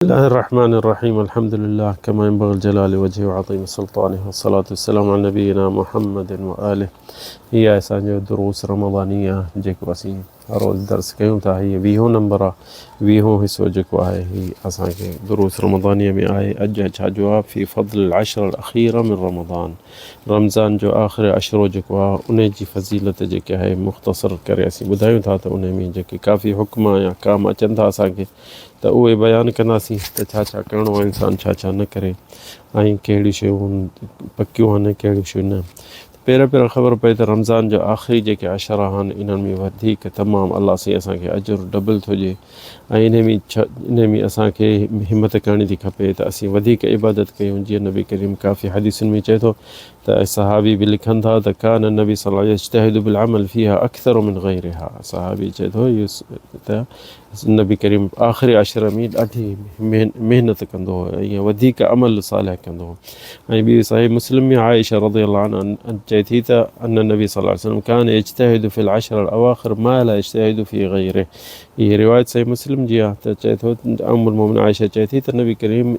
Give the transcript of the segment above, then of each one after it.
بسم الله الرحمن الرحيم الحمد لله كما ينبغي الجلال وجهه وعظيم سلطانه والصلاة والسلام على نبينا محمد وآله. هي آهي اسان جو دروس رمضانيه جيڪو اسين هر روز درس ڪيون ٿا. هي ويهون نمبر آهي، ويهون حصو جيڪو آهي هي اسان کي دروس رمضانيه ۾ آهي. اڄ ڇا جو آهي؟ في فضل العشر الاخيره من رمضان، رمضان جو آخري عشرو جيڪو آهي ان جي فضيلت جيڪي آهي مختصر ڪري اسين ٻڌايون ٿا ته ان ۾ جيڪي ڪافي حڪم يا احڪام اچن ٿا اسان کي ته اهي بيان ڪنداسين ته ڇا ڇا ڪرڻو آهي، انسان ڇا ڇا نه ڪري ۽ ڪهڙيون شيون پڪيون آهن ڪهڙيون شيون نه. پهريان پهريان خبر پئي ته رمضان جا آخري جيڪي عشرا آهن انهن ۾ وڌيڪ تمام الله سائين اسان کي اجر ڊبل ٿو ڏئي ۽ انهي ۾ ڇا انهي ۾ اسان کي همت ڪرڻي ٿي کپي ته اسين وڌيڪ عبادت ڪيون. جيئن نبي ڪريم ڪافي حديثن ۾ چئي ٿو ته صحابي به لکن ٿا ته ڪان النبي صلي الله يجتهد بالعمل فيها اڪثر من غيرها. صحابي چئي ٿو ته نبي ڪريم آخري عشر ۾ ڏاڍي محنت ڪندو هو ۽ وڌيڪ عمل صالح ڪندو هو. ۽ ٻي صحيح مسلم ۾ عائشه رضي الله عنها چئي ٿي ته ان النبي صلي الله عليه وسلم كان يجتهد في العشر الاواخر ما لا يجتهد في غيره. هي روايت صحيح مسلم جي آهي ته چئي ٿو ام المومنين عائشه چئي ٿي ته نبي ڪريم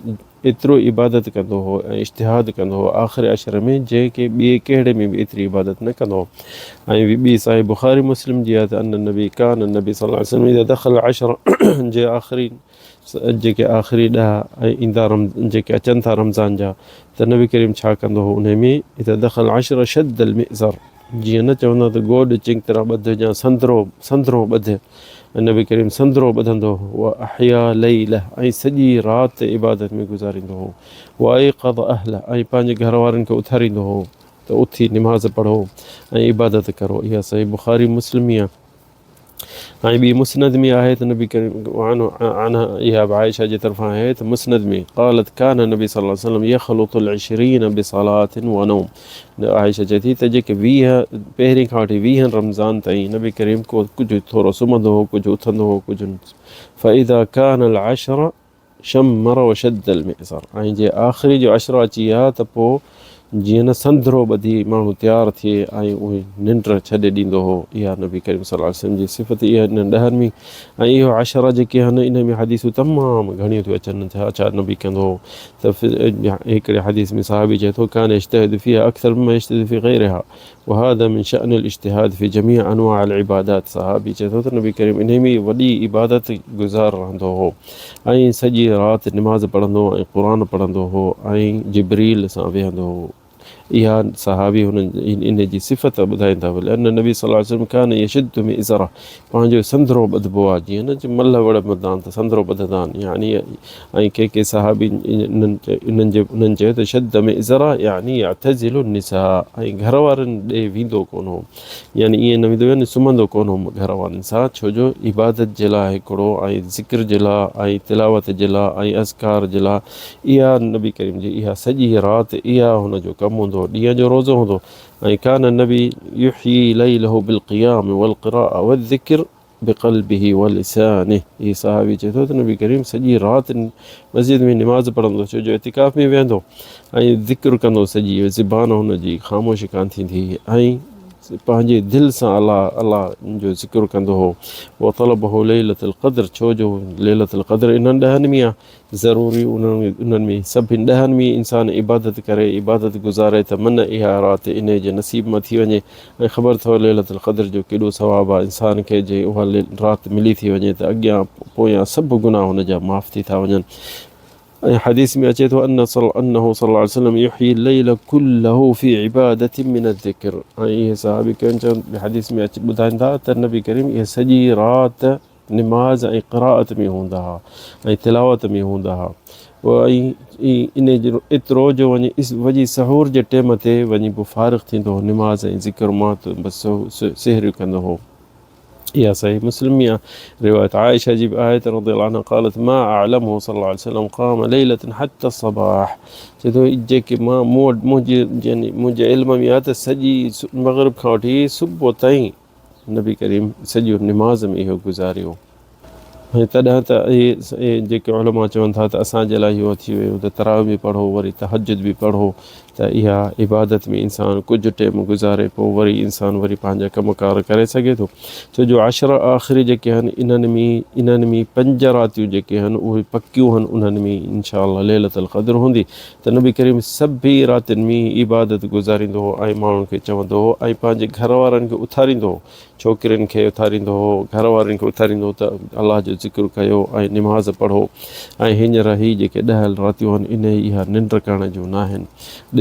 ايترو عبادت ڪندو هو ۽ اجتهاد ڪندو هو آخري عشر ۾ جنهن کي ٻئي ڪهڙي ۾ به ايتري عبادت نه ڪندو هو. ۽ ٻي صحيح بخاري مسلم جي آهي ته ان النبي ڪان النبي صلي الله عليه وسلم اذا دخل العشر، جي آخري جيڪي آخري ڏهه ايندا جيڪي اچن ٿا رمضان جا ته نبي ڪريم ڇا ڪندو هو انهي ۾ اذا دخل العشر شد المئزر، جيئن نه چوندا ته گوڏ چڱي طرح ٻڌ يا سندرو سندرو ٻڌ، ۽ نبي ڪريم سندرو ٻڌندو هو. واحيا ليله، ۽ سڄي رات عبادت ۾ گذاريندو هو. وايقظ اهله، ۽ پنهنجي گهر وارن کي اٿاريندو هو ته اٿي نماز پڙهو ۽ عبادت ڪرو. اها صحيح بخاري مسلم ۾ آهي ۽ ٻي مسند ۾ آهي ته نبي ڪريم عنها، اها به عائشه جي طرفان آهي ته مسند ۾ قالت ڪان النبي صلي الله عليه وسلم يخلط العشرين بصلاة ونوم. عائشه چئي ٿي ته جيڪي 20 پهرين کان وٺي 20 رمضان تائين نبي ڪريم ڪو ڪجهه ٿورو سمهندو هو، ڪجهه اٿندو هو، ڪجهه فاذا كان العشر شمر وشد المئزر، ۽ جي آخري جو عشرو اچي ها ته پوء جيئن نه سندرو ٻڌي ماڻهو تيار ٿئي ۽ اهي ننڊ ڇڏي ڏيندو هو. اها نبي ڪريم صلي الله عليه وسلم جي صفت اها انهن ڏهن ۾. ۽ اهو عشرا جيڪي آهن انهن ۾ حديثون تمام گهڻيون ٿيون اچن ڇا ڇا نبي ڪندو هو ته هڪڙي حديث ۾ صحابي چئي ٿو ڪان يجتهد فيها اڪثر مما يجتهد في غيرها وهذا من شأن الاجتهاد في جميع انواع العبادات. صحابي چئي ٿو ته نبي ڪريم انهي ۾ وڏي عبادت گذار رهندو هو ۽ سڄي رات نماز پڙهندو ۽ قرآن پڙهندو هو ۽ جبريل سان ويهندو هو. اها صحابي هن انهي جي صفت ٻڌائين ٿا لأن النبي صلي الله عليه وسلم كان يشد مئزره، پنهنجو سندرو ٻڌبو آهي جيئن نه ملهه وڙهندا آهن ته سندرو ٻڌندا آهن يعني ۽ ڪي ڪي صحابي انهن جي انهن چيو ته شد مئزره يعني يعتزل النساء، ۽ گهر وارن ڏي ويندو ڪونه هو يعني ائين نه ويندو يعني سمهندو ڪونه هو گهر وارن سان، ڇو جو عبادت جي لاء هڪڙو ۽ ذڪر جي لاء ۽ تلاوت جي لاء ۽ اذڪار جي لاء اها نبي ڪريم جي اها سڄي رات اها هن جو ڪم هوندو هو، ڏينهن جو روزو هوندو هو. ۽ ڪان النبي يحيي ليله بالقيام والقراءة والذڪر بقلبه ولسانه. هي صحابي چئي ٿو ته نبي ڪريم سڄي رات مسجد ۾ نماز پڙهندو ڇو جو اعتڪاف ۾ ويهندو ۽ ذڪر ڪندو، سڄي زبان هن جي خاموش ڪانه ٿيندي هئي ۽ پنهنجي دل سان الله الله جو ذڪر ڪندو هو. وطلبه ليلة القدر، ڇو جو ليلة القدر انهن ڏهن ۾ آهي، ضروري انهن ۾ سڀني ڏهن ۾ انسان عبادت ڪري، عبادت گذاري ته من اها رات انهي جي نصيب مان ٿي وڃي ۽ خبر اٿو ليلة القدر جو ڪيڏو ثواب آهي، انسان کي جي اها رات ملي ٿي وڃي ته اڳيان پويان سڀ گناهه هن جا معاف ٿي ٿا وڃن. ۽ حديث ۾ اچي ٿو انه صلي الله عليه وسلم يحيي الليل كله في عبادة من الذڪر. ۽ اهي صحابي ڪن چون حديث ۾ اچي ٻڌائين ٿا ته نبي ڪريم اهي سڄي رات نماز ۽ قرائت ۾ هوندا ها ۽ تلاوت ۾ هوندا ها ۽ ان ايترو جو وڃي وڃي سحور جي ٽيم تي وڃي پوء فارغ ٿيندو هو نماز ۽ ذڪر مان ته بس سحريون ڪندو هو. اها صحيح مسلم ۾ آهي. روايت عائشه جي به آهي ته رضي الله عنها قالت ما اعلمه صلي الله عليه وسلم قام ليله حتى الصباح. چئي ٿو جيڪي مان مون منهنجي يعني منهنجي علم ۾ آهي ته سڄي مغرب کان وٺي صبح تائين نبي ڪريم سڄو نماز ۾ اهو گذاريو. ۽ تڏهن ته اهي جيڪي علماء چون ٿا ته اسان جي لاء اهو ٿي ويو ته تراويح به پڙهو وري تهجد به پڙهو ته اها عبادت ۾ انسان ڪجهه ٽيم گذاري پوء وري انسان وري پنهنجا ڪم ڪار ڪري سگهي ٿو ڇو جو عشر آخري جيڪي آهن انهن ۾ انهن ۾ پنج راتيون جيڪي آهن اهي پڪيون آهن انهن ۾ انشاء الله ليلة القدر هوندي ته نبي ڪريم سڀئي راتين ۾ عبادت گذاريندو هو ۽ ماڻهن کي چوندو هو ۽ پنهنجي گهر وارن کي اٿاريندو هو ڇوڪرين کي اٿاريندو هو، گهر وارين کي اٿاريندو هو ته الله جو ذڪر ڪيو ۽ نماز پڙهو ۽ هينئر هي جيڪي ڏهه راتيون آهن انهي اها ننڊ ڪرڻ جون ناهن.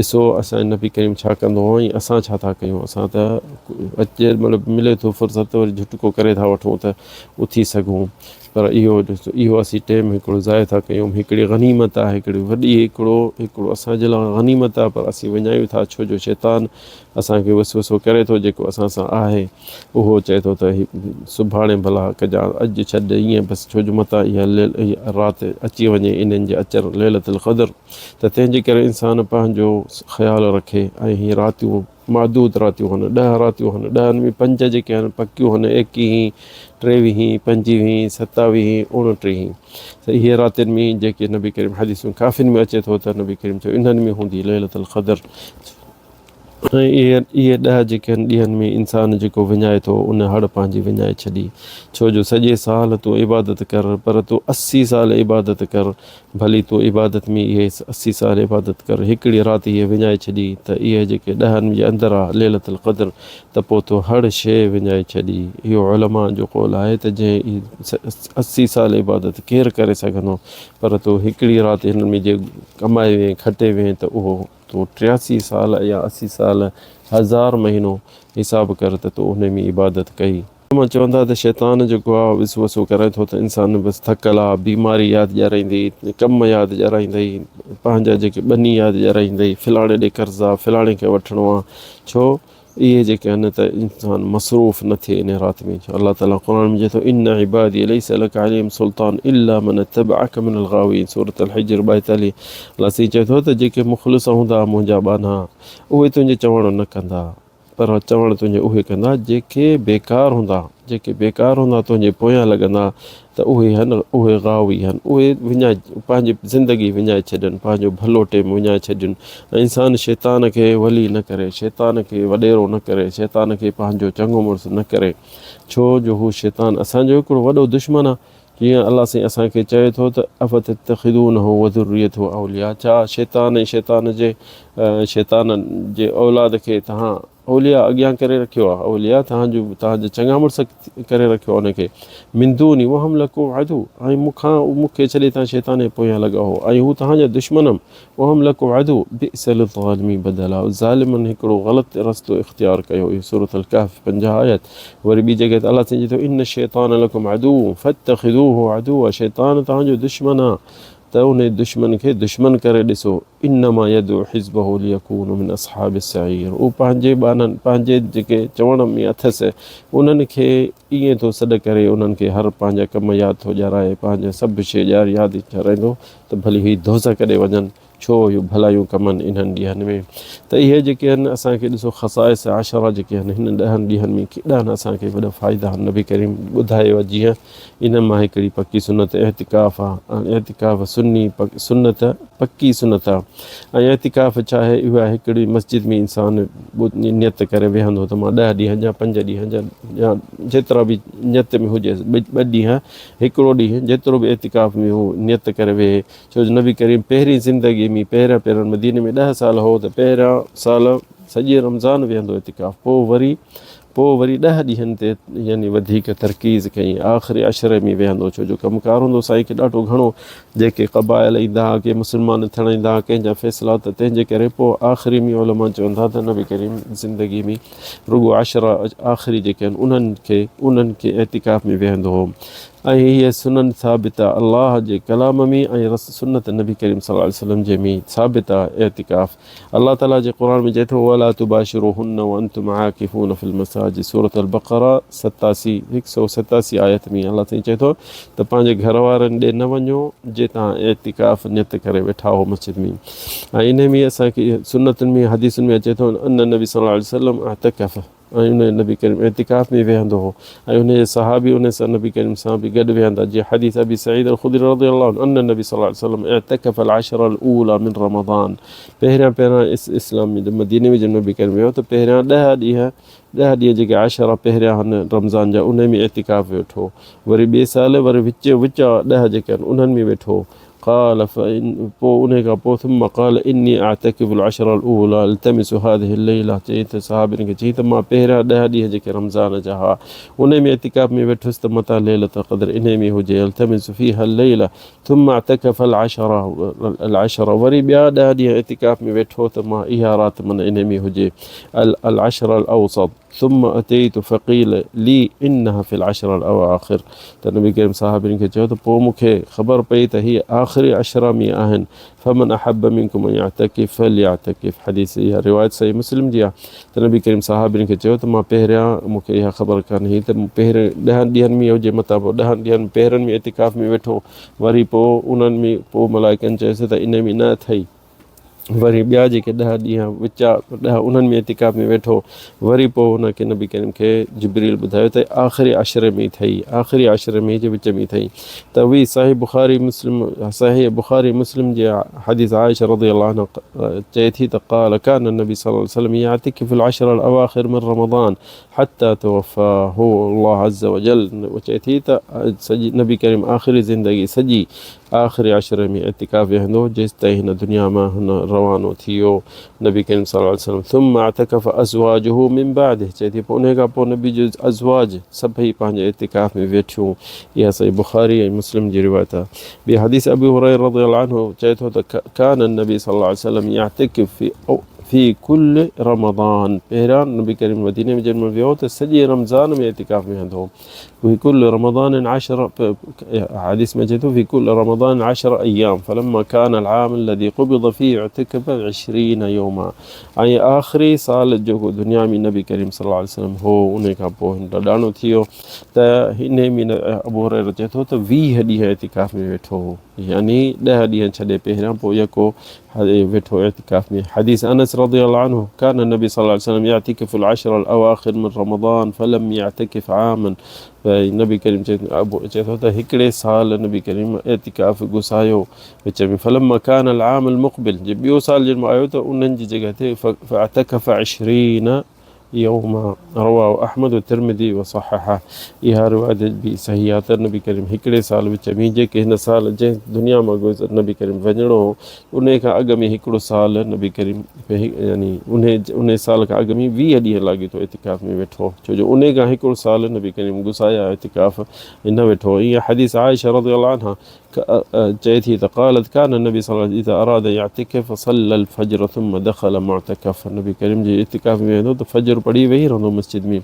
ڏسو اسان جو نبي ڪريم ڇا ڪندو هو ۽ اسان ڇا ٿا ڪيون اسان ته جنهن مهل به ملي ٿو فرصت وري جهٽڪو ڪري ٿا وٺون ته اٿي سگهون پر اهو ڏسو اهو اسين ٽيم هڪڙو ضايع ٿا ڪيون هڪڙي غنيمت آهي هڪڙي وڏي هڪڙو هڪڙو اسان جي لاء غنيمت آهي پر اسين وڃايون ٿا ڇو جو شيطان اسان کي وسوسو ڪري ٿو جيڪو اسان سان آهي اهو چئي ٿو ته سڀاڻي ڀلا ڪجان اڄ ڇڏ ائين بس ڇو جو متان اها رات اچي وڃي انهن جي اچر ليلة القدر ته تنهن جي ڪري انسان پنهنجو خيال رکي ۽ هي راتيون معدود راتيون هن ڏهه راتيون هن ڏهن ۾ پنج جيڪي آهن پڪيون هن ايڪيهين ٽيويهين پنجويهين ستاويهين اوڻٽيهين ته اهي راتين ۾ جيڪي نبي ڪريم حديثن ڪافين ۾ اچي ٿو ته نبي ڪريم چيو انهن ۾ هوندي ليلة القدر ۽ اهي ڏهه جيڪي آهن ڏينهن ۾ انسان جيڪو وڃائي ٿو ان هڙ پنهنجي وڃائي ڇڏي ڇو جو سڄي سال تون عبادت ڪر پر تون اسي سال عبادت ڪر ڀلي تون عبادت ۾ اهي اسي سال عبادت ڪر هڪڙي رات اهي وڃائي ڇڏي ته اهي جيڪي ڏهن جي اندر آ ليلة القدر ته پوء تو هڙ شيء وڃائي ڇڏي اهو علماء جو قول آهي ته جنهن اسي سال عبادت ڪير ڪري سگهندو پر تو هڪڙي رات هنن ۾ جي ڪمائي وئين کٽي وئين ته اهو تو 83 سال يا 80 سال هزار مهينو حساب ڪر ته تو انهي ۾ عبادت ڪئي. مان چون ٿا ته شيطان جيڪو آ وسوسو ڪري ٿو ته انسان بس ٿڪل آ، بيماري ياد ڏيارائيندئي، ڪم ياد ڏيارائيندئي، پنهنجا جيڪي ٻني ياد ڏيارائيندئي، فلاڻي ڏي قرض آ، فلاڻي کي وٺڻو آ، ڇو؟ اهي جيڪي آهن ته انسان مصروف نه ٿئي ان رات ۾ ڇو الله تعالي قرآن ۾ چئي ٿو ان عبادي ليس لك عليهم سلطان الا من اتبعك من الغاوين سورة الحجر 42 الله سائين چئي ٿو ته جيڪي مخلص هوندا منهنجا ٻانها اهي تنهنجي چوڻ نه ڪندا پر چوڻ تنهنجي اهي ڪندا جيڪي بيڪار هوندا جيڪي بيڪار هوندا تنهنجي پويان لڳندا ته اهي هن اهي غاوي هن اهي وڃائي پنهنجي زندگي وڃائي ڇڏين پنهنجو ڀلو ٽيم وڃائي ڇڏين ۽ انسان شيطان کي ولي نه ڪري شيطان کي وڏيرو نه ڪري شيطان کي پنهنجو چڱو مڙس نه ڪري ڇو جو هو شيطان اسان جو هڪڙو وڏو دشمن آهي جيئن الله سائين اسان کي چئي ٿو ته افتتخذونه وذريته اولياء ڇا شيطان ۽ شيطان جي شيطان جي اولاد کي توهان اولياء اڳيان ڪري رکيو آهي اولياء توهان جو توهان جا چڱا مڙس ڪري رکيو آهي ان کي من دوني وهم لڪم عدو ۽ مون کان مون کي ڇڏي توهان شيطان جي پويان لڳا هو ۽ هو توهان جا دشمن هم وهم لڪم عدو بئس للظالمين بدلا ظالمن هڪڙو غلط رستو اختيار ڪيو اهو سورة الڪهف 50 آيت وري ٻي جڳهه تي الله سائين چئي ٿو ان الشيطان لڪم عدو فاتخذوه عدوا شيطان توهان جو دشمن آهي ته انهي دشمن کي دشمن ڪري ڏسو، انما يدعو حزبه ليڪونوا من اصحاب السعير هو پنهنجي ٻانهن، پنهنجي جيڪي چوڻ ۾ اٿس، انهن کي ائين ٿو سڏ ڪري، انهن کي هر پنهنجا ڪم ياد ٿو ڏيارائي، پنهنجا سڀ شيء ڏيار ياد ڏيارائيندو ته ڀلي هي دوزخ ڏي وڃن، ڇو اهي ڀلايون ڪمن انهن ڏينهن ۾. ته اهي جيڪي آهن اسان کي ڏسو خصائص عشره جيڪي آهن هن ڏهن ڏينهن ۾ ڪيڏا نه اسان کي وڏا فائدا آهن نبي ڪريم ٻڌايو آهي جيئن انهن مان هڪڙي پڪي سنت اعتڪاف آ ۽ اعتڪاف سني سنت پڪي سنت آ ۽ اعتڪاف ڇا آهي اها هڪڙي مسجد ۾ انسان نيت ڪري ويهندو ته مان ڏهه ڏينهن جا پنج ڏينهن جا يا جيترا به نيت ۾ هجيس ٻه ڏينهن هڪڙو ڏينهن جيترو به اعتڪاف ۾ هو نيت ڪري ويهي ڇو جو نبي ڪريم پهرين زندگي ۾ پهريان پهريان مديني ۾ ڏهه سال هو ته پهريان سال سڄي رمضان ويهندو اعتڪاف پوء وري پوء وري ڏهه ڏينهن تي يعني وڌيڪ ترڪيز ڪيائين. آخري عشري ۾ ويهندو ڇو جو ڪم ڪار هوندو سائين کي ڏاڍو گهڻو جيڪي قبائل ايندا ها ڪي مسلمان ٿيڻ ايندا ها ڪنهن جا فيصلا ته تنهن جي ڪري پوء آخري ۾ علماء چون ٿا ته نبي ڪريم زندگي ۾ رڳو عشرا آخري جيڪي آهن انهن کي انهن کي اعتڪاف ۾ ويهندو هو ۽ هيء سنن ثابته الله جي ڪلام ۾ ۽ سنت نبي ڪريم صلي الله عليه وسلم جي ۾ ثابته اعتڪاف الله تعالي جي قرآن ۾ چئي ٿو ولا تباشروهن وانتم عاڪفون في المساجد سورة البقره 87 187 آيت ۾ الله سائين چئي ٿو ته پنهنجي گهر وارن ڏي نه وڃو جي توهان اعتڪاف نيت ڪري ويٺا هو مسجد ۾ ۽ انهي ۾ اسان کي سنتن ۾ حديثن ۾ اچي ٿو ان نبي صلي الله عليه وسلم اعتڪف. ۽ ان نبي ڪريم اعتڪاف ۾ ويهندو هو ۽ ان جي صحابي ان سان نبي ڪريم سان به گڏ ويهندا جيئن حديث ابي سعيد الخدري رضي الله عنه ان النبي صلي الله عليه وسلم اعتڪف العشر الاولى من رمضان پهريان پهريان اس اسلام ۾ مديني ۾ جڏهن نبي ڪريم ويو ته پهريان ڏهه ڏينهن ڏهه ڏينهن جيڪي عشرا پهريان هن رمضان جا انهي ۾ اعتڪاف ويٺو وري ٻئي سال وري وچ وچ ڏهه جيڪي آهن انهن ۾ ويٺو قال فإن پوء انهي کان پوء ثم قال اني اعتڪف العشر الاولى التمس هذه الليله چيائين ته صحابين کي چيائين ته مان پهريان ڏهه ڏينهن جيڪي رمضان جا هئا انهي ۾ اعتڪاف ۾ ويٺس ته متان ليلة القدر انهي ۾ هجي التمس فيها الليله ثم اعتڪف العشر العشر وري ٻيا ڏهه ڏينهن اعتڪاف ۾ ويٺو ته مان اها رات من انهي ۾ هجي العشر الاوسط ثم اتيت فقيل لي انها في العشر الاواخر ته نبي ڪريم صحابين کي چيو ته پوء مون کي خبر پئي ته هي آخري عشره ۾ آهن فمن احب منڪم ان يعتڪف فليعتڪف حديث اها روايت صحيح مسلم جي آهي ته نبي ڪريم صحابين کي چيو ته مان پهريان مون کي اها خبر ڪانه هئي ته پهرين ڏهن ڏينهن ۾ هجي متان پوء ڏهن ڏينهن پهرين ۾ اعتڪاف ۾ ويٺو وري پوء انهن ۾ پوء ملائڪن چيس ته ان ۾ نه اٿئي وري ٻيا جيڪي ڏهه ڏينهن وچا ڏهه انهن ۾ اعتڪاف ۾ ويٺو وري پوء هن کي نبي ڪريم کي جبريل ٻڌايو ته آخري عشري ۾ اٿئي آخري عشري ۾ جي وچ ۾ اٿئي ته وي صحيح بخاري مسلم صحيح بخاري مسلم جي حديث عائشه رضي الله عنها چئي ٿي ته قال كان النبي صلى الله عليه وسلم يعتكف العشر الاواخر من رمضان حتى توفاه الله عز وجل چئي ٿي ته سڄي نبي ڪريم آخري زندگي سڄي آخري عشري ۾ اعتڪاف ويهندو هو جيستائين هن دنيا مان هن روانو ٿي ويو نبي ڪريم صلي الله عليه وسلم ثم اعتڪف ازواجه من بعده چئي ٿي پوء انهي کان پوء نبي جو ازواج سڀئي پنهنجي اعتڪاف ۾ ويٺيون اها صحيح بخاري ۽ مسلم جي روايت آهي ٻي حديث ابي هريره رضي الله عنه چئي ٿو ته كان النبي صلي الله عليه وسلم يعتڪف في في كل رمضان پهريان نبي ڪريم مديني ۾ جڏهن ويو ته سڄي رمضان ۾ اعتڪاف ۾ ويهندو هو في كل رمضان عشر حديث ما جئته في كل رمضان عشر أيام فلما كان العام الذي قبض فيه اعتكف عشرين يوما ۽ آخري سال جيڪو دنيا ۾ نبي ڪريم صلي الله عليه وسلم هو ان کان پوء هن ڏاڏاڻو ٿي ويو ته هن ۾ ابو هريره چئي ٿو ته ويهه ڏينهن اعتڪاف ۾ ويٺو هو يعني ڏهه ڏينهن ڇڏي پهريان پوء يڪو ويٺو اعتڪاف ۾ حديث انس رضي الله عنه كان النبي صلى الله عليه وسلم يعتكف العشر الاواخر من رمضان فلم يعتكف عاما نبي ڪريم چئي ٿو ته هڪڙي سال نبي ڪريم اعتڪاف گسايو وچ ۾ فلما كان العام المقبل جي ٻيو سال جن آيو ته انهن جي جڳهه تي فاعتكف 20 يوما رواه احمد والترمذي وصححه اها روايت به صحيح آهي ته نبي ڪريم هڪڙي سال وچ ۾ جيڪي هن سال جنهن دنيا مان گذر نبي ڪريم وڃڻو هو انهي کان اڳ ۾ هڪڙو سال نبي ڪريم يعني انهي انهي سال کان اڳ ۾ ويهه ڏينهن لاڳيتو اعتڪاف ۾ ويٺو ڇو جو انهي کان هڪڙو سال نبي ڪريم گسايا اعتڪاف نه ويٺو اها حديث عائشه رضي الله عنها چئي ٿي ته قالت كان النبي صلي الله عليه وسلم اذا اراد ان يعتكف صلى الفجر ثم دخل معتكف نبي ڪريم جي اعتڪاف ۾ ويهندو ته فجر پڙهي ويهي رهندو مسجد ۾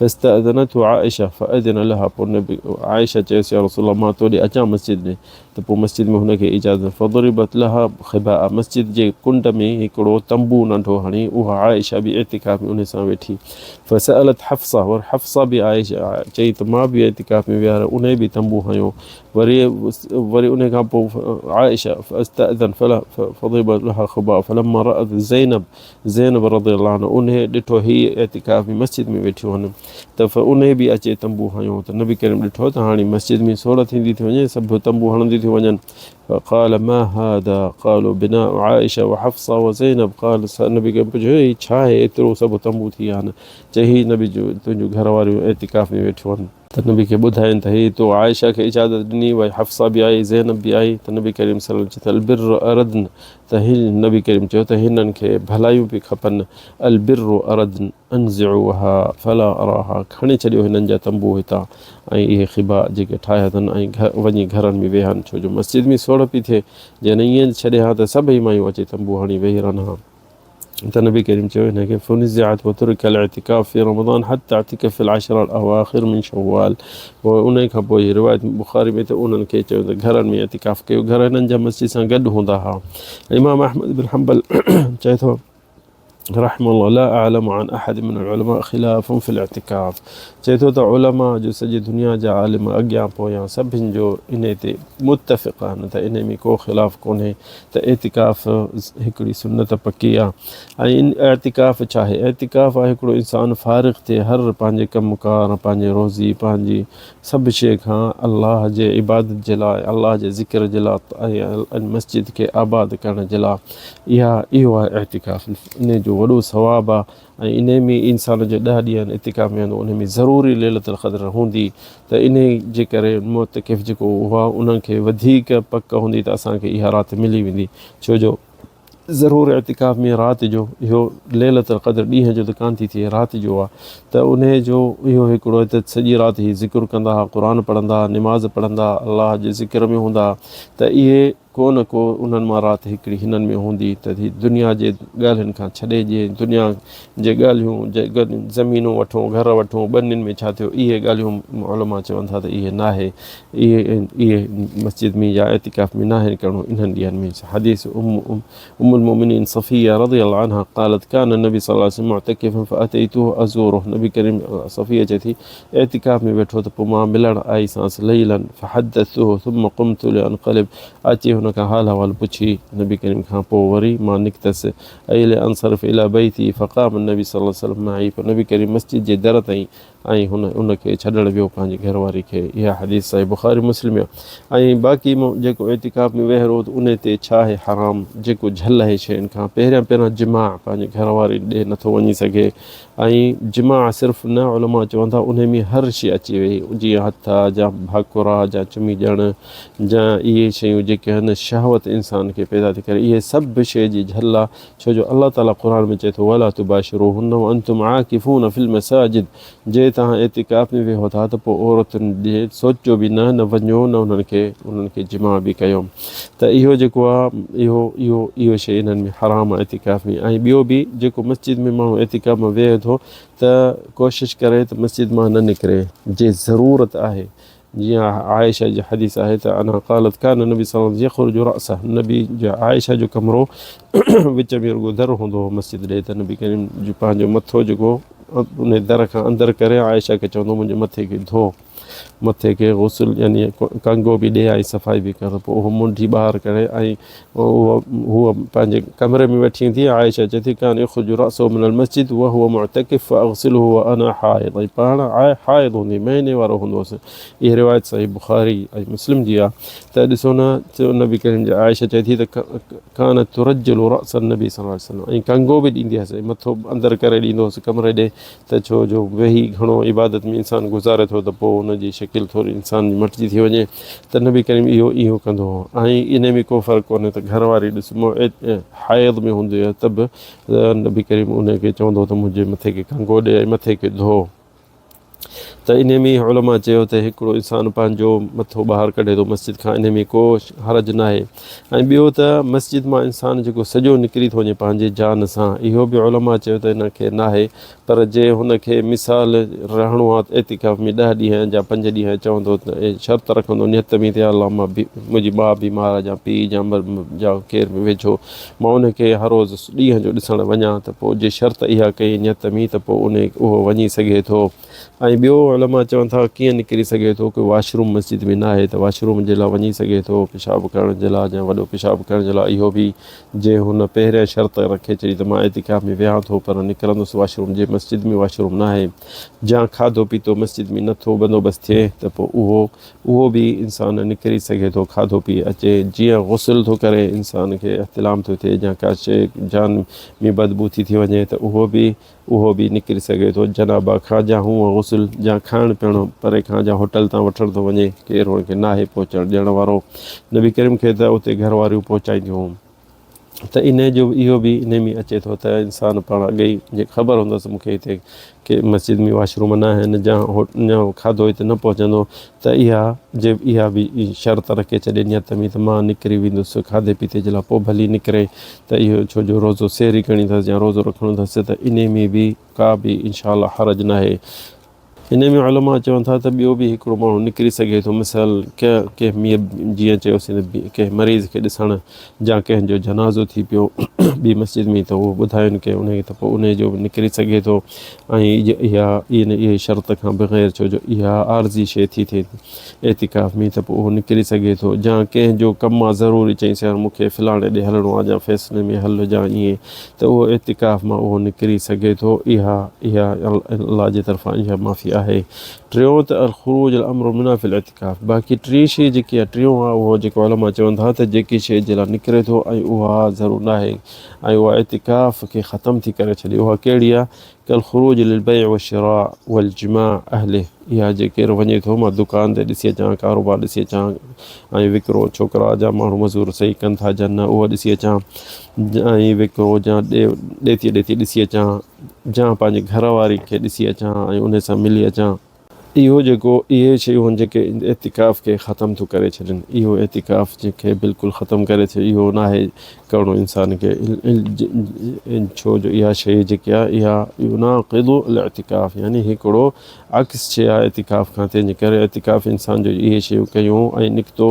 فاستأذنته عائشه فاذن لها پوء نبي عائشه چيس يا رسول الله مان تو ڏي اچان مسجد ۾ ته پوء مسجد ۾ هن کي اجازت فضربت لها خباء مسجد جي ڪنڊ ۾ هڪڙو تنبو ننڍو هڻي اها عائشه به اعتڪاف ۾ ان سان ويٺي فسألت حفصه ور حفصه به عائشه چئي ته مان به اعتڪاف ۾ ويهاريو انهي به تنبو هنيو وري وري انهي کان پوء عائشه فاستاذن فلا فضرب لها خباء فلما رات زينب زينب رضي الله عنها انهي ڏٺو هي اعتڪاف ۾ مسجد ۾ ويٺيون هن ته انهي به اچي تنبو هنيو ته نبي ڪريم ڏٺو ته هاڻي مسجد ۾ سوڙ ٿيندي ٿي وڃي سڀ تنبو هڻندي ٿيون وڃن فقال ما هذا قالوا بناء عائشه وحفصه وزينب قال نبي ڪريم پڇيو هي ڇا آهي ايترو سڀ تنبو ٿي ويا آهن چئي هي نبي جو تنهنجون گهر واريون اعتڪاف ۾ ويٺيون آهن ته نبي کي ٻڌائين ته هي تو عائشه کي اجازت ڏني وئي حفصه به آئي زينب به آئي ته نبي ڪريم صلي الله چيو ته البر اردن ته هي نبي ڪريم چيو ته هنن کي ڀلايون به کپن البر اردن انزعوها فلا اراها کڻي ڇڏيو هنن جا تنبو هتان ۽ اهي خبا جيڪي ٺاهيا اٿن ۽ وڃي گهرن ۾ ويهن ڇو جو مسجد ۾ سوڙهه پئي ٿئي جنهن ائين ڇڏي ها ته سڀئي مايون اچي تنبو هڻي ويهي رهن ها. ته نبي ڪريم چيو هن کي فنزعت وترك الاعتكاف في رمضان حتى اعتكف في العشر الاواخر من شوال پوء انهي کان پوء هي روايت بخاري ۾ ته انهن کي چيو ته گهرن ۾ اعتڪاف ڪيو گهر هنن جا مسجد سان گڏ هوندا هئا امام احمد بن حنبل چئي ٿو. رحمه الله لا اعلم عن احد من العلماء خلاف في الاعتڪاف چئي ٿو ته علماء جو سڄي دنيا جا عالم اڳيان پويان سڀن جو انهي تي متفق آهن ته انهي ۾ ڪو خلاف ڪونهي ته اعتڪاف هڪڙي سنت پڪي آهي ۽ اعتڪاف ڇا آهي اعتڪاف آهي هڪڙو انسان فارغ ٿئي هر پنهنجي ڪم ڪار پنهنجي روزي پنهنجي سڀ شيء کان الله جي عبادت جي لاء الله جي ذڪر جي لاء ۽ مسجد کي آباد ڪرڻ جي لاء اها اهو آهي اعتڪاف انهي جو وڏو ثواب آهي ۽ انهي ۾ انسان جو ڏهه ڏينهن اعتڪاف ۾ ويندو انهي ۾ ضروري ليلة القدر هوندي ته انهي جي ڪري معتڪف جيڪو هئا انهن کي وڌيڪ پڪ هوندي ته اسان کي اها رات ملي ويندي ڇو جو ضرور اعتڪاف ۾ رات جو اهو ليلة القدر ڏينهن جو ته ڪانه ٿي ٿئي رات جو آ ته انهي جو اهو هڪڙو ته سڄي رات هي ذڪر ڪندا ها قرآن پڙهندا ها نماز پڙهندا ها الله جي ذڪر ۾ هوندا ها ته اهي ڪو نه ڪو انهن مان رات هڪڙي هنن ۾ هوندي ته هي دنيا جي ڳالهين کان ڇڏي ڏي دنيا جي ڳالهيون زمينون وٺون گهر وٺون ٻنين ۾ ڇا ٿيو اهي ڳالهيون علماء چون ٿا ته اهي ناهي اهي اهي مسجد ۾ يا اعتڪاف ۾ ناهن ڪرڻو انهن ڏينهن ۾ حديث ام ام المؤمنين صفيه رضي الله عنها قالت كان النبي صلى الله عليه وسلم معتكفا فاتيته ازوره نبي ڪريم صفيه چئي ٿي اعتڪاف ۾ ويٺو ته پوء مان ملڻ آئي سانس ليلا فحدثته ثم قمت لانقلب اچي هن کان حال احوال پڇي نبي ڪريم کان پوء وري مان نڪتس اي لانصرف الى بيتي فقام النبي صلى الله عليه وسلم معي پوء نبي ڪريم مسجد جي در تائين ۽ هن ان کي ڇڏڻ ويو پنهنجي گهر واري کي اها حديث صحيح بخاري مسلم ۾ آهي ۽ باقي جيڪو اعتڪاف ۾ ويهه رهو ته ان تي ڇا آهي حرام جيڪو جهل آهي شين کان پهريان پهريان جماع پنهنجي گهر واري ڏي نٿو وڃي سگهي ۽ جماع صرف نه علماء چون ٿا ان ۾ هر شي اچي وئي جيئن هٿ آ جا ڀاڪر آ جا چمي ڏيڻ جا اهي شيون جيڪي آهن شهوت انسان کي پيدا ٿي ڪري اهي سڀ شي جي جهل آ ڇو جو الله تعاليٰ قرآن ۾ چئي ٿو ولا تباشروهن وانتم عاڪفون في المساجد جي توهان اعتڪاف ۾ ويهو ٿا ته پوء عورتن ڏي سوچيو به نه نه وڃو نه انهن کي انهن کي جماع به ڪيو ته اهو جيڪو آهي اهو اهو اهو شيء انهن ۾ حرام آهي اعتڪاف ۾ ۽ ٻيو به جيڪو مسجد ۾ ماڻهو اعتڪاف ۾ ويهي ٿو ته ڪوشش ڪري ته مسجد مان نه نڪري جي ضرورت آهي جيئن عائشه جي حديث آهي ته عنها قالت كان النبي صلي الله عليه وسلم يخرج رأسه نبي جي عائشه جو ڪمرو وچ ۾ رڳو در هوندو هو مسجد ڏي ته نبي ڪريم جو پنهنجو مٿو جيڪو ان در کان اندر ڪري عائشه کي چوندو منهنجي مٿي کي ڌو مٿي کي غسل يعني ڪنگو به ڏي ۽ صفائي به ڪر پوء اهو منڍي ٻاهر ڪري ۽ هوء پنهنجي ڪمري ۾ ويٺي هوندي هئي. عائشه چئي ٿي، ڪان يخرج رأسه من المسجد وهو معتڪف فاغسله وانا حائض ۽ پاڻ آء حائض هوندي مهيني وارو هوندو هوس. اها روايت صحيح بخاري ۽ مسلم جي آهي ته ڏسو نه نبي ڪريم جي عائشه چئي ٿي ته ڪانت ترجل رأس النبي صلي الله عليه وسلم ۽ ڪنگو به ڏيندي هيس ۽ مٿو اندر ڪري ڏيندو هوس ڪمري ڏي ته ڇو جو ويهي گهڻو عبادت ۾ انسان گذاري ٿو ته پوء ان جي شڪل ٿوري انسان جي مٽجي ٿي وڃي ته نبي ڪريم اهو اهو ڪندو هو ۽ ان ۾ ڪو فرق ڪونهي ته گهر واري ڏس حيض ۾ هوندي هئي ته به نبي ڪريم ان کي چوندو هو ته منهنجي مٿي کي ڪنگو ڏي ۽ مٿي کي ڌو ته انهي ۾ علماء چيو ته هڪڙو انسان پنهنجو مٿو ٻاهر ڪڍي ٿو مسجد کان انهي ۾ ڪو حرج ناهي ۽ ٻيو ته مسجد مان انسان جيڪو سڄو نڪري ٿو وڃي پنهنجي جان سان اهو به علماء چيو ته ان کي ناهي پر جي هن کي مثال رهڻو آهي ته اعتڪاف ۾ ڏهه ڏينهن جا پنج ڏينهن چوندو ته شرط رکندو نيت ۾ ته يا الله مان منهنجي ماء بيمار آهي يا پيء يا يا ڪير به ويجهو مان ان کي هر روز ڏينهن جو ڏسڻ وڃان ته پوء جي شرط اها ڪئي نيت ۾ ته پوء ان اهو وڃي سگهي ٿو ۽ ٻيو علماء چون ٿا ڪيئن نڪري سگهي ٿو ڪو واش روم مسجد ۾ ناهي ته واش روم جي لاء وڃي سگهي ٿو پيشاب ڪرڻ جي لاء يا وڏو پيشاب ڪرڻ جي لاء اهو به جي هن پهريان شرط رکي ڇڏي ته مان اعتڪاف ۾ ويهان ٿو پر نڪرندس واش روم جي مسجد ۾ واش روم ناهي جا کاڌو پيتو مسجد ۾ نٿو بندوبست ٿئي ته پوء اهو اهو به انسان نڪري سگهي ٿو کاڌو پي اچي جيئن غسل ٿو ڪري انسان کي احتلام ٿو ٿئي يا ڪا شيء جان ۾ بدبو ٿي ٿي وڃي ته اهو به اهو به نڪري سگهي ٿو جنابه کان جا هونء غسل جا کائڻ پيئڻ پري کان جا هوٽل تان وٺڻ ٿو وڃي ڪير هن کي ناهي پهچڻ ڏيڻ وارو نبي ڪريم کي ته اتي گهر واريون پهچائينديون هيون ته انهي جو اهو به انهي ۾ اچي ٿو ته انسان پاڻ اڳي ئي جي خبر هوندس مون کي هتي ڪي مسجد ۾ واش روم نه آهن جا کاڌو هتي نه پهچندو ته اها جي اها به شرط رکي ڇڏي نيت ۾ ته مان نڪري ويندس کاڌي پيتي جي لاء پوء ڀلي نڪري ته اهو ڇو جو روزو سحري ڪرڻي اٿس يا روزو رکڻو اٿس ته انهي ۾ به ڪا به انشاء الله حرج ناهي. ان ۾ علماء چون ٿا ته ٻيو به هڪڙو ماڻهو نڪري سگهي ٿو مثال ڪنهن جيئن چيوسين ته ڪنهن مريض کي ڏسڻ جا ڪنهن جو جنازو ٿي پيو ٻي مسجد ۾ ته اهو ٻڌائين ڪنهن ان کي ته پوء ان جو به نڪري سگهي ٿو ۽ اها اهي شرط کان بغير ڇو جو اها عارضي شيء ٿي ٿئي اعتڪاف ۾ ته پوء اهو نڪري سگهي ٿو جا ڪنهن جو ڪم آ ضروري چئينس يار مون کي فلاڻي ڏي هلڻو آ جا فيصلي ۾ هل جا ائين ته اهو اعتڪاف مان اهو نڪري سگهي ٿو اها اها الله جي طرفان اها معافي آهي ٽيون ته الخروج الامر منها في الاعتڪاف باقي ٽين شيء جيڪي آهي ٽيون آهي اهو جيڪو علماء چون ٿا ته جيڪي شيء جي لاء نڪري ٿو ۽ اها ضرور ناهي ۽ اها اعتڪاف کي ختم ٿي ڪري ڇڏي اها ڪهڙي آهي ڪالخروج للبيع والشراء والجماع اهله اها جي ڪير وڃي ٿو مان دڪان تي ڏسي اچان ڪاروبار ڏسي اچان ۽ وڪرو ڇوڪرا جا ماڻهو مزور صحيح ڪن ٿا جا نه اهو ڏسي اچان ۽ وڪرو جا ڏي ڏيتي ڏيتي ڏسي اچان جا پنهنجي گهر واري کي ڏسي اچان ۽ ان سان ملي اچان. اهو جيڪو اهي شيون آهن جيڪي اعتڪاف کي ختم ٿيون ڪري ڇڏين اهو اعتڪاف جنهن کي بلڪل ختم ڪري ٿو اهو ناهي ڪرڻو انسان کي ڇو جو اها شيء جيڪي آهي اها يناقض الاعتڪاف يعني هڪڙو عڪس شيء آهي اعتڪاف کان تنهن جي ڪري اعتڪاف انسان جو اهي شيون ڪيون ۽ نڪتو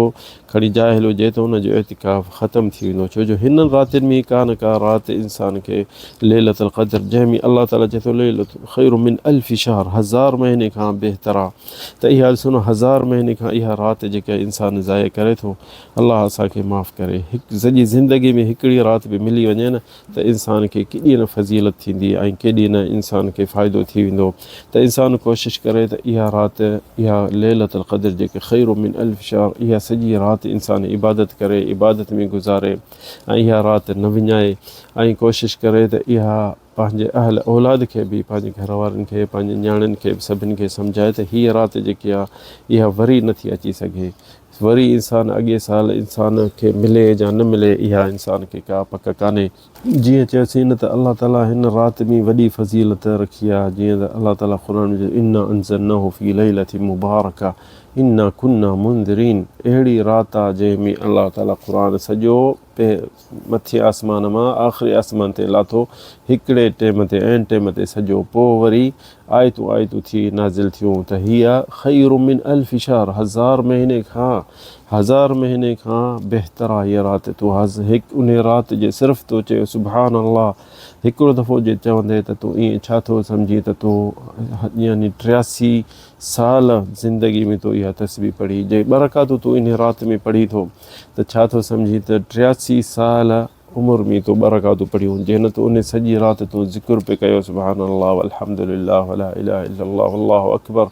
کڻي جاهل هجي ته ان جو اعتڪاف ختم ٿي ويندو ڇو جو هنن راتين ۾ ڪا نه ڪا رات انسان کي ليلة القدر جنهن ۾ الله تعالي چئي ٿو ليلة خير من الف شهر هزار مهيني کان بهتر آ ته اها ڏسو نه هزار مهيني کان اها رات جيڪا انسان ضايع ڪري ٿو الله اسان کي معاف ڪري هڪ سڄي زندگي ۾ هڪڙي رات به ملي وڃي نه ته انسان کي ڪيڏي نه فضيلت ٿيندي ۽ ڪيڏي نه انسان کي فائدو ٿي ويندو ته انسان ڪوشش ڪري ته اها رات اها ليلة القدر جيڪي خير من الف شهر اها سڄي رات انسان عبادت ڪري عبادت ۾ گذاري ۽ اها رات نه وڃائي ۽ ڪوشش ڪري ته اها پنهنجي اهل اولاد کي به پنهنجي گهر وارن کي پنهنجي نياڻين کي به سڀن کي سمجهائي ته هيء رات جيڪي آهي اها وري نٿي اچي سگهي وري انسان اڳئين سال انسان کي ملي يا نه ملي اها انسان کي ڪا پڪ ڪانهي. جيئن چيوسين نه ته الله تعالي هن رات ۾ وڏي فضيلت رکي آهي جيئن ته الله تعالي قرآن ۾ چيو انا انزلناه في ليلة مبارڪة انا ڪنا منذرين اهڙي رات آهي جنهن ۾ الله تعالي قرآن سڄو مٿين آسمان مان آخري آسمان تائين لاٿو هڪڙي ٽيم تي عين ٽيم تي سڄو پوء وري آيتون آيتون ٿي نازل ٿيون ته هي خير من الف شهر هزار مهيني کان هزار مهيني کان بهتر آهي هيء رات تون هڪ انهي رات جي صرف تو چيو سبحان الله هڪڙو دفعو جي چوندي ته تون ائين ڇا ٿو سمجهين ته تو يعني 83 سال زندگي ۾ تو اها تسبيح پڙهي جي ٻه رڪعتون تون انهي رات ۾ پڙهي ٿو ته ڇا ٿو سمجهين ته 83 سال عمر ۾ تو ٻه رڪعتون پڙهيون جنهن نه تو انهي سڄي رات تون ذڪر پئي ڪيو سبحان الله والحمد لله ولا اله الا الله والله اڪبر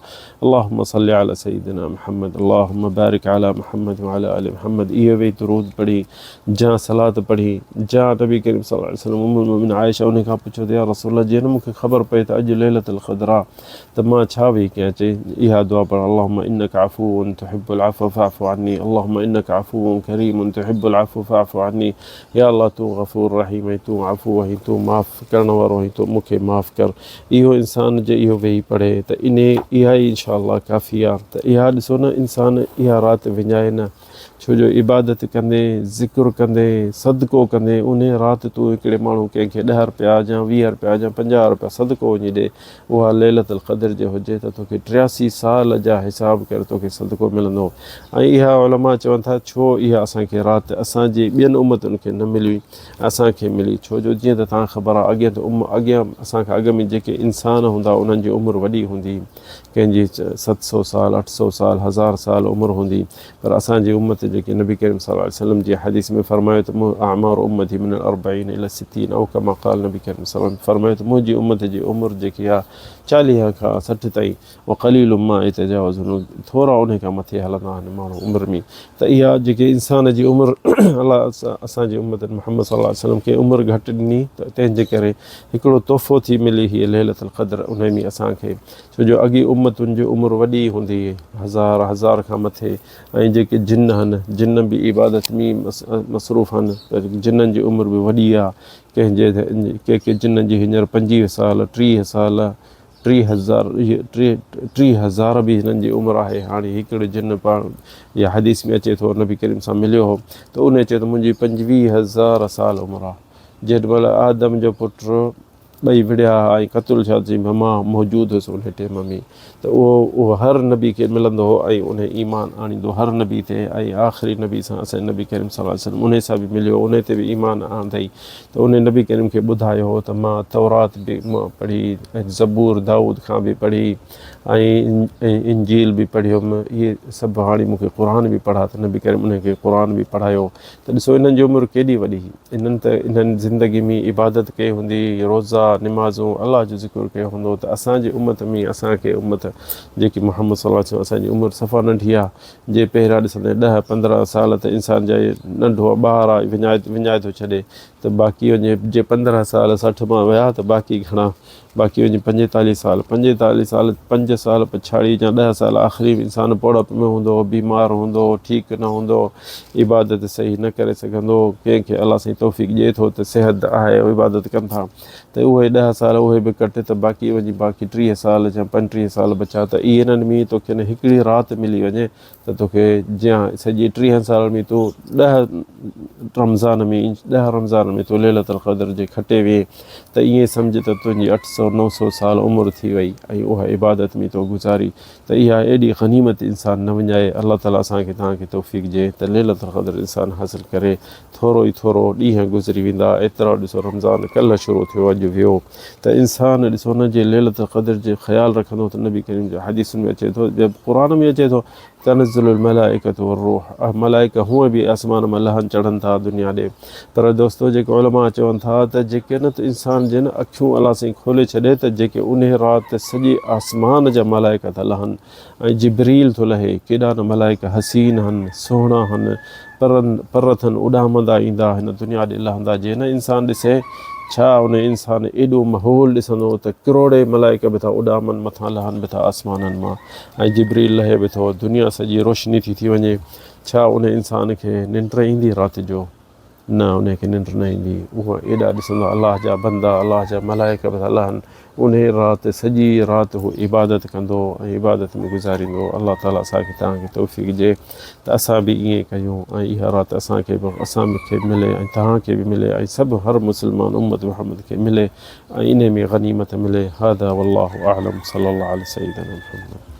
اللهم صل علي سيدنا محمد اللهم بارڪ علي محمد وعلي آل محمد اهو ويهي درود پڙهي جا صلات پڙهي جا نبي ڪريم صلي الله عليه وسلم ام المؤمنين عائشه انهي کان پڇيو ته يا رسول الله جنهن مون کي خبر پئي ته اڄ ليلة القدر آ ته مان ڇا ويهي ڪيان؟ چي، اها دعا پڙهه، اللهم انک عفو تحب العفو فاعف عني، اللهم انک عفو ڪريم تحب العفو فاعف عني، يا الله تون غفور رحيم آهين، تون عفو آهين، تون معاف ڪرڻ وارو آهين، تون مون کي معاف ڪر. اهو انسان جي اهو ويهي پڙهي ته انهي اها ئي انشاء الله ڪافي آهي ته اها ڏسو نه انسان اها رات وڃائي نه. ڇو جو عبادت ڪندي، ذڪر ڪندي، صدقو ڪندي، انهيء رات تون هڪڙي ماڻهو ڪنهن کي ڏهه رپيا يا ويهه رپيا يا پنجاهه رپيا صدقو وڃي ڏي، اها ليلة القدر جي هجي ته توکي 83 سال جا حساب ڪري توکي صدقو ملندو. ۽ اها علماء چون ٿا ڇو اها اسان کي رات اسان جي ٻين امتن کي نه ملي اسان کي ملي ڇو جو جيئن ته توهان کي خبر آهي اڳين ته اڳيان اسان کان اڳ ۾ جيڪي انسان هوندا انهن جي عمر وڏي هوندي ڪنهن جي 700 سال 800 سال هزار سال عمر هوندي پر اسان جي امت جيڪي نبي ڪريم صلي الله عليه وسلم جي حديث ۾ فرمايو ته اعمار امتي من الاربعين الى الستين او ڪما قال نبي ڪريم صلي الله عليه وسلم فرمايو ته منهنجي امت جي عمر جيڪي آهي 40 کان 60 تائين وقليل ما يتجاوز ٿورا ان کان مٿي هلندا آهن ماڻهو عمر ۾ ته اها جيڪي انسان جي عمر الله اسان جي امت محمد صلي الله عليه وسلم کي عمر گهٽ ڏني ته تنهن جي ڪري هڪڙو تحفو ٿي ملي هي ليلة القدر ان ۾ اسان کي ڇو جو اڳي امتن جي عمر وڏي هوندي هئي، هزار هزار کان مٿي ۽ جيڪي جن هن، جن به عبادت ۾ مصروف هن پر جنن جي عمر به وڏي آ، ڪنهن جي ڪي ڪي جنن جي هينئر پنجويهه سال، ٽيهه سال، ٽيهه هزار ٽيهه هزار به هنن جي عمر آهي، هاڻي هڪڙي جن پاڻ يا حديث ۾ اچي ٿو نبي ڪريم سان مليو هو ته انهي چيو ته منهنجي پنجويهه هزار سال عمر آ، جيڏي مهل آدم جو پٽ ٻئي وڙهيا ها ۽ قتل ٿيا ته چيائين مان موجود هيس انهي ٽيم ۾ ته اهو اهو هر نبي کي ملندو هو ۽ انهي ايمان آڻيندو هر نبي تي ۽ آخري نبي سان اسان جي نبي ڪريم صلي الله عليه وسلم انهي سان به مليو انهي تي به ايمان آندائين ته انهي نبي ڪريم کي ٻڌايو هو ته مان تورات به مان پڙهي ۽ زبور دائود کان به پڙهي ۽ انجيل به پڙهيم اهي سڀ هاڻي مون کي قرآن به پڙها ته نبي ڪريم انهي کي قرآن به پڙهايو ته ڏسو انهن جي عمر ڪيڏي وڏي هئي. انهن ته انهن زندگي ۾ عبادت ڪئي هوندي، روزا، نمازون، الله جو ذڪر ڪيو هوندو ته اسان جي امت ۾ اسان کي امت جيڪي محمد صلي الله عليه وسلم اسان جي عمر صفا ننڍي آ جي پهريان ڏسندي ڏهه پندرهن سال ته انسان جا ننڍو ٻار آ وڃائي وڃائي ٿو ڇڏي ته باقي وڃي جي پندرهن سال 60 مان ويا ته باقي گهڻا باقي وڃي پنجيتاليهه سال، پنجيتاليهه سال، پنج سال پڇاڙي يا ڏهه سال آخري ۾ انسان پوڙهپ ۾ هوندو، بيمار هوندو، ٺيڪ نه هوندو، عبادت صحيح نه ڪري سگهندو، ڪنهن کي الله سائين توفيق ڏئي ٿو ته صحت آهي عبادت ڪن ٿا ته اهي ڏهه سال اهي به ڪٽ ته باقي وڃي باقي 30 سال يا 35 سال بچا ته انهن ۾ توکي نه هڪڙي رات ملي وڃي ته توکي جيان سڄي ٽيهن سالن ۾ تون ڏهه رمضان ۾ ڏهه رمضان ۾ تون ليلة القدر جي کٽي وئين ته ائين سمجهه ته تنهنجي اٺ سؤ نو سؤ سال عمر ٿي وئي ۽ اها عبادت ۾ تو گذاري ته اها ايڏي غنيمت انسان نه وڃائي. الله تعالي اسان کي توهان کي توفيق ڏئي ته ليلة القدر انسان حاصل ڪري. ٿورو ئي ٿورو ڏينهن گذري ويندا ايترا ڏسو رمضان ڪلهه شروع ٿيو اڄ ويو ته انسان ڏسو نه جي ليلة القدر جي خيال رکندو ته نبي ڪريم جي حديثن ۾ اچي ٿو قرآن ۾ اچي ٿو تنزل الملائڪة والروح ملائڪ هونء به آسمان مان لهن چڙهن ٿا دنيا ڏي پر دوستو جيڪي علماء چون ٿا ته جيڪي نه ته انسان جي نه اکيون الله سائين کولي ڇڏي ته جيڪي انهي رات سڄي آسمان جا ملائڪ ٿا لهن ۽ جبريل ٿو لهي، ڪيڏا نه ملائڪ حسين هن، سهڻا هن، پرن پر اٿن اڏامندا ايندا هن دنيا ڏي لهندا جي نه انسان ڏسي ڇا ان انسان ايڏو مهول ڏسندو ته ڪروڙين ملائڪ به ٿا اڏامن مٿان لهن به ٿا آسمانن مان ۽ جبريل لهي به ٿو دنيا سڄي روشني ٿي ٿي وڃي ڇا ان انسان کي ننڊ ايندي رات جو؟ نه انهي کي ننڊ نه ايندي، اهو ايڏا ڏسندو الله جا بندا، الله جا ملائڪ به ٿا لهن، انهي رات سڄي رات هو عبادت ڪندو ۽ عبادت ۾ گذاريندو، الله تعالي اسان کي توهان کي توفيق ڏي ته اسان به ائين ڪيون ۽ اها رات اسان کي به اسان کي ملي ۽ توهان کي به ملي ۽ سڀ هر مسلمان امت محمد کي ملي ۽ انهي ۾ غنيمت ملي هذا والله اعلم صلي الله علي سيدنا محمد.